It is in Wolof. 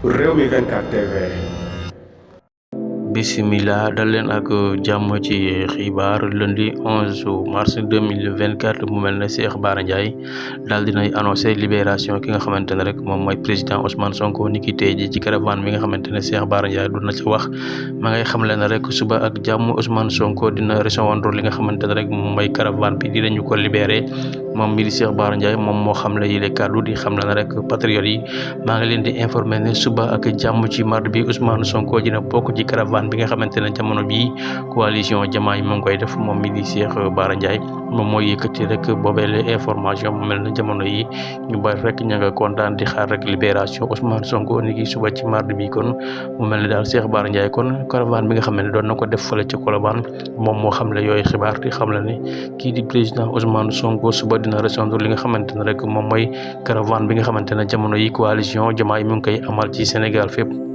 Rewmi 24 TV. Bismillah dal leen ak jàmm ci xibaar lundi 11 mars 2024 mu mel ne Cheikh Bara Ndiaye daal dinay annoncé libération ki nga xamante ne rek moom mooy président Ousmane Sonko ni ki tey ji ci caravane bi nga xamante ne Cheikh Bara Ndiaye doon na ci wax ma ngay xamle ne rek suba ak jàmm Ousmane Sonko dina rejoindre li nga xamante ne rek moom mooy caravane bi dinañu ko libéré moom mi di Cheikh Bara Ndiaye moom moo xamle yile kàddu di xamle ne rek patriote yi maa ngi leen di informer ne suba ak jàmm ci mardi bi Ousmane Sonko dina bokk ci caravane bi nga xamante ne jamono bii coalition Diomaye mu ngi koy def moom mi di Cheikh Bara Ndiaye moom mooy yëkkati rek boobeele information mu mel ne jamono yi ñu bari rek ña nga kontaan di xaar rek libération Ousmane Sonko ni ki suba ci mardi bi kon mu mel ne daal Cheikh Bara Ndiaye kon caravane bi nga xam ne doon na ko def fële ci Colobane moom moo xam le yooyu xibaar di xam le ne kii di président Ousmane Sonko suba dina rejoindre li nga xamante ne rek moom mooy caravane bi nga xamante ne jamono yi coalition Diomaye mu ngi koy amal ci Sénégal fépp